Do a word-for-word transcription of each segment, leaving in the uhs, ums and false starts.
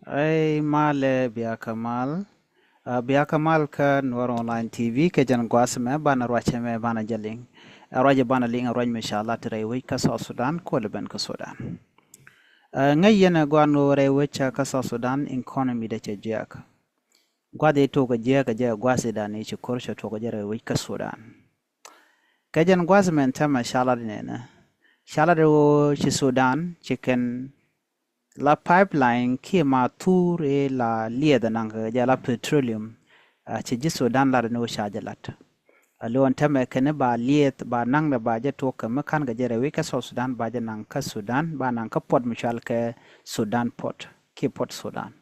Ɛ malɛ, bia kɛ mal. Bia kɛ mal kä Nuɛr Online T V kɛ jɛn gua̱a̱th mɛ banɛ ruacɛ mɛ banɛ jɛ liŋ. Ɛ ruacɛ banɛ liŋ ɛ ruac mɛ ca lat rɛy wec kä South Sudan kuɔlɛ ben kä Sudan. Ŋäc yɛn ɛ gua̱a̱th nuɔrɛ wec kä South Sudan economy dɛ cɛ jiɛk. Gua̱a̱th i̱ tuɔk ɛ jiɛk ɛ jɛ gua̱a̱th i̱ dan i̱ ci ko̱r cɛ tuɔk ɛ jɛ rɛy wec kä Sudan. Kɛ jɛn gua̱a̱th mɛn tɛmɛ ca lat inɛnɛ, ca lat i̱ ɣöö ci Sudan ci kɛn la pipeline kiɛ ma thur i̱ la liɛth ɛ naŋ kɛ jɛ la petroleum. Ci ji̱ Sudan lat ni wä ca jɛ lat. Ɛ lo̱o̱n tɛmɛ kɛn i̱ ba liɛth ba naŋdɛ ba jɛ tuɔk kɛ mi ka̱n kɛ jɛ rɛy wec kä South Sudan ba jɛ naŋ kä Sudan ba naŋ kä port mi cual kɛ Sudan port kiɛ port Sudan.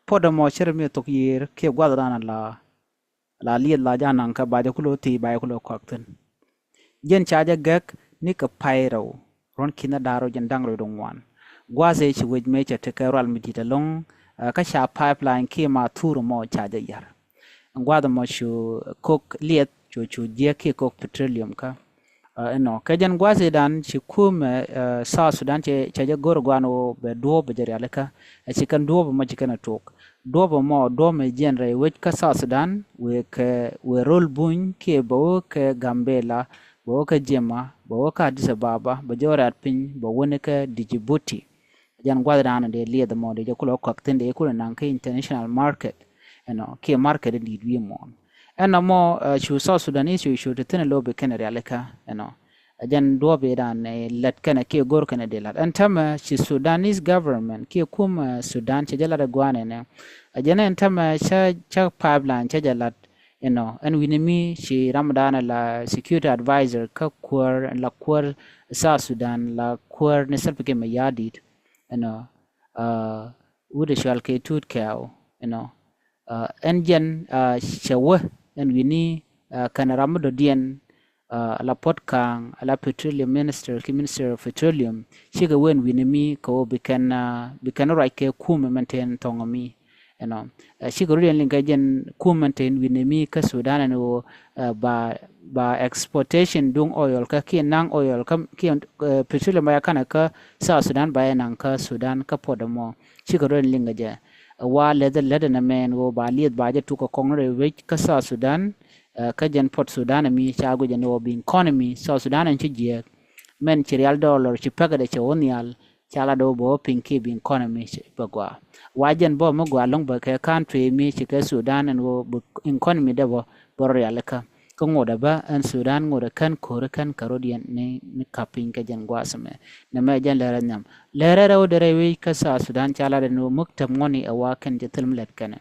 Port ɛmɔ cɛ rɛ mi thok yiër kiɛ gua̱th dan la la liɛth la jɛ naŋ kä ba jɛ kulo thiec ba jɛ kulo kɔak thi̱n. Jɛn ca jɛ gɛk ni kɛ pay rɛw ruɔ̱n ki̱n da̱r rɛw jɛn da̱ŋ rɛw dɔ̱ŋ ŋuan. Gua̱a̱th ëë ci wec mëë cɛ tekɛ rual mi di̱t ɛlɔ̱ŋ. Kä ca pipeline kiɛ ma thur mɔ ca jɛ yar. Gua̱a̱th mɔ cu kok liɛth cu cu jiɛk kiɛ kok petroleum kä. Ɛnɔ kɛ jɛn gua̱a̱th i̱ dan ci kumɛ South Sudan cɛ jɛ go̱r guan wä bɛ duɔ̱ɔ̱p bɛ jɛ rialikä. Ɛ ci kɛn duɔ̱ɔ̱p mɔ ci kɛn ɛ tuɔk. Duɔ̱ɔ̱p mɔ duɔ̱ɔ̱p mɛ jiɛn rɛy wec kä South Sudan wëë kɛ wëë rol buny kiɛ bɛ wä kɛ Gambela, bɛ wä kɛ Jema, bɛ wä kɛ Addis Ababa, bɛ jɛ wä rɛ̈t piny bɛ wä ni kɛ Djibouti. Jɛn gua̱th dan dee liɛth mɔ dee jɛ kulɛ wä kɔak thi̱n dee kulɛ naŋ kä international market. Ɛnɔ kiɛ market in di̱i̱t wi̱i̱ muɔ̱ɔ̱n. Ɛnɔ mɔ cu South Sudan i̱ cu cu ti thi̱n lo̱o̱ bi kɛn rialikä ɛnɔ. Ɛ jɛn duɔ̱ɔ̱p i̱ dan lät kɛnɛ kiɛ go̱r kɛnɛ dee lat ɛn tämɛ ci Sudanese government kiɛ kum Sudan cɛ jɛ lat ɛ gua̱a̱n ɛnɛ. Ɛ jɛn ɛn tämɛ cä cä pipeline cä jɛ lat. Ɛnɔ ɛn wi̱ni mi ci ram dan la security advisor kä kuäär la kuäär South Sudan la kuäär ni Salva Kiir Mayardit. Ɛnɔ wut ɛ cual kɛ Tut Kɛɛw. Ɛnɔ ɛn jɛn cɛ wä ɛn wi̱ni kɛn ram mi dɔ̱diɛn la Puɔt Kaŋ la petroleum minister ki minister of petroleum cikɛ wä ɛn wi̱ni mi kɛ wä bi kɛn bi kɛn ruac kɛ kum ɛmɛn ten thɔŋ mi. Ɛnɔ cikɛ rut yɛn liŋ kɛ jɛn kum ɛn ten wi̱ni mi kä Sudan ɛn wä ba ba exportation duŋ oil kä kiɛ naŋ oil kä kiɛ petroleum ba ya kanɛ kä South Sudan ba ya naŋ kä Sudan kä puɔt ɛmɔ. Cikɛ rut yɛn liŋ kɛ jɛ. Wa lɛth lɛth ɛn ɛmɛn wä ba liɛth ba jɛ tuk kɛ kɔŋ rɛy wec kä South Sudan. Kä jɛn puɔt Sudan ɛmi ca guic ɛn wä bi economy South Sudan ɛn ci jiɛk. Mɛn ci rial dollar ci pekɛ dɛ cɛ wä nhial. Ca la dee wä bä wä piny kiɛ bi economy bɛ gɔaa. Wa jɛn bä mi gɔaa lo̱ŋ bä kɛ country mi ci kɛ Sudan ɛn wä bi economy dee bä bä rialikä. Kä ŋot ɛ bä ɛn Sudan ŋot ɛ kän ko̱ri kän kɛ rot yɛn ni ni kap piny kɛ jɛn gua̱a̱th ɛmɛ. Nɛmɛ jɛn lɛrɛ nhiam lɛrɛ rɛw dee rɛy wec kä South Sudan ca la dee ni wä maktab ŋuɔ̱tni ɛ wa kɛn jɛ thil mi lɛt kɛnɛ.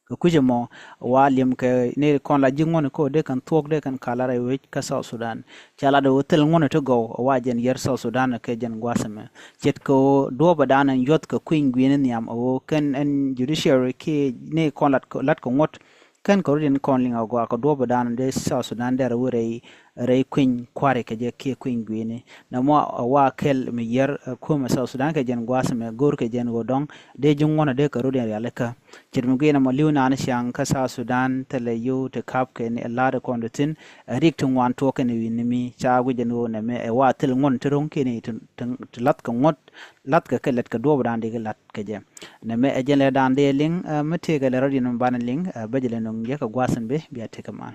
Kɛ kui̱c ɛmɔ wa liɛm kɛ ni kɔn la ji̱ ŋuɔ̱tni kä wä dee kɛn thuɔ̱k dee kɛn kala rɛy wec kä South Sudan. Ca la dee wä thil ŋuɔ̱tni ti gɔw ɛ wa jɛn yɛr South Sudan kɛ jɛn gua̱a̱th ɛmɛ. Ce̱tkɛ wä duɔ̱ɔ̱p ɛ dan ɛn yuɔth kɛ kui̱ny gui̱ni nhiam ɛ wä kɛn ɛn judiciary kiɛ ni kɔn lat kɛ ŋuɔ̱t. Kɛn kɛ rut in kɔn liŋ a gɔaa kɛ duɔ̱ɔ̱p ɛ dan dee South Sudan dee rɛ wä rɛy rɛy kui̱ny kua̱ri kɛ jɛ kiɛ kui̱ny gui̱ni. Nɛ mɔ a wa kɛl mi yɛr kumɛ South Sudan kɛ jɛn gua̱a̱th mɛ go̱o̱r kɛ jɛn ɣöö dɔ̱ŋ dee ji̱ ŋuɔ̱nɛ dee kɛ rut in rialikä. Ce̱t mi gui̱n ɛmɔ li̱w naan ciaŋ kä South Sudan thilɛ yio̱w ti kap kɛ ni la̱a̱t kɔn ti thi̱n. Rik ti ŋuan tuɔɔk kɛn wi̱i̱ ni mi ca gui̱c ɛn ɣöö nɛmɛ ɛ wa thil ŋuɔ̱n ti ro̱ŋ kiɛ ni ti lath kɛ ŋuɔ̱t lath kɛ kɛ lɛt kɛ duɔ̱ɔ̱p dan dee kɛ la̱t kɛ jɛ. Nɛmɛ ɛ jɛn lɛ dan dee liŋ mi tëëkɛ lɛ rɔ̱diɛn mi banɛ liŋ bä jɛ lɛ nuŋ jɛ kɛ gua̱a̱th in bi bia tëëkɛ mal.